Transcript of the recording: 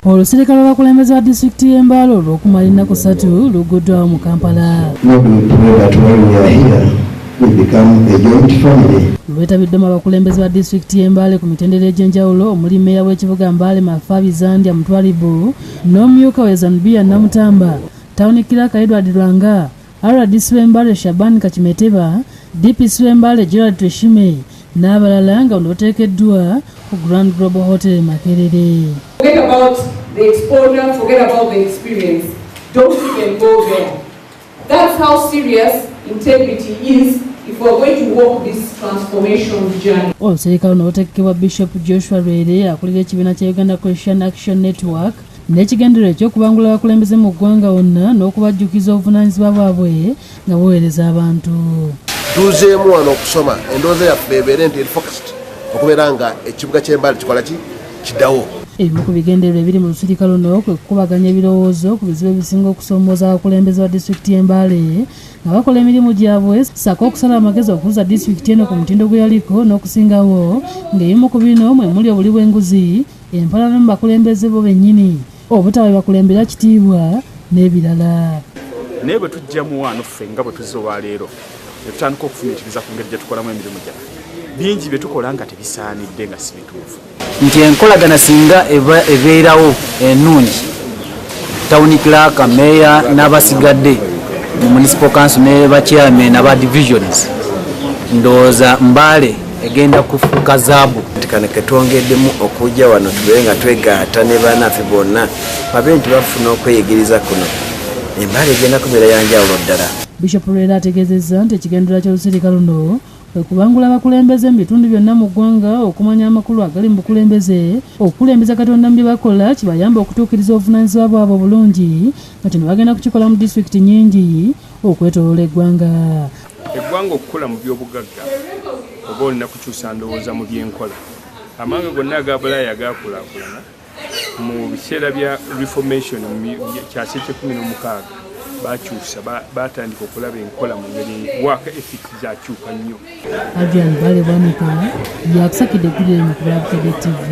Olusirika lw'abakulembeze ba disitulikiti y'e Mbale olw'okumala ennaku 3 lugguddwawo mu Kampala. Lwetabiddwamu abakulembeze ba disitulikiti y'e Mbale ku mitendera egy'enjawulo omuli mmeeya w'ekibuga Mbale Mafabi Zandya Mutwalibu n'omumyuka we Zanbia Namutamba, Town Clerk Edward Lwanga, RDC w'Embale Shaban Kakimeteba, DPC w'Embale Gerald Tweshime n'abalala nga bano bateekeddwa ku Grand Global Hotel Makerere. Forget about the exposure, forget about the experience. Don't even go there. That's how serious integrity is if we're going to walk this transformation journey. Olusirika luno lutegekebwa Bishop Joshua Lwere akulira ekibiina kya Uganda Christian Action Network n'ekigendererwa eky'okubangula abakulembeze mu ggwanga wonna n'okubajjukiza obuvunaanyizibwa bwabwe nga buweereza abantu. Tuzeemu wano okusoma endowooza yaffe ebeere nti eri focused okubeera nga ekibuga ky'Embale kikola ki kiddawo. Ebimu ku bigendererwa ebiri mu lusirika luno kwe kukubaganya ebirowoozo ku bizibu ebisinga okusoomooza abakulembeze ba disitulikiti y'e Mbale nga bakola emirimu gyabwe ssaako okusala amagezi okukuza disitulikiti eno ku mutindo gwe yaliko n'okusingawo ng'ebimu ku bino mwe muli obuli bw'enguzi, empalana mu bakulembeze bo bennyini, obutaba bwe bakulembera kitiibwa n'ebirala. Naye bwe tujjamu wano ffe nga bwe tuzze olwaleero ne tutandika okufumiitiriza ku ngeri gye tukolamu emirimu gyaffe, bingi bye tukola nga tebisaanidde nga si bituufu. Nti enkolagana singa ebeerawo ennungi, Town Clerk, Mayor n'abasigadde mu Municipal Council ne ba chairman aba divisions, ndowooza Mbale egenda kufuuka zaabu. Kano ketwongeddemu okujja wano tubeere nga twegatta ne bannaffe bonna babe nti bafuna okweyigiriza kuno, Embale egenda kubeera ya njawulo ddala. Bishop Lwere ategeezezza nti ekigendererwa ky'olusirika luno kwe kubangula abakulembeze mu bitundu byonna mu ggwanga okumanya amakulu agali mu bukulembeze, okukulembeza Katonda mu bye bakola kibayambe okutuukiriza obuvunaanyizibwa bwabwe obulungi, nga kino bagenda kukikola mu disitulikiti nnyingi okwetooloola eggwanga. Eggwanga okukula mu by'obugagga oba olina kukyusa ndowooza mu by'enkola. Amawanga gonna aga Bulaaya gaakulaakulana mu biseera bya Reformation mu kyasa eky'e16, bakyusa, batandika okulaba enkola mu ngeri work ethics zakyuka nnyo. Adrian Bale Bwanika yakusakidde eggulire mu Kulabukede TV.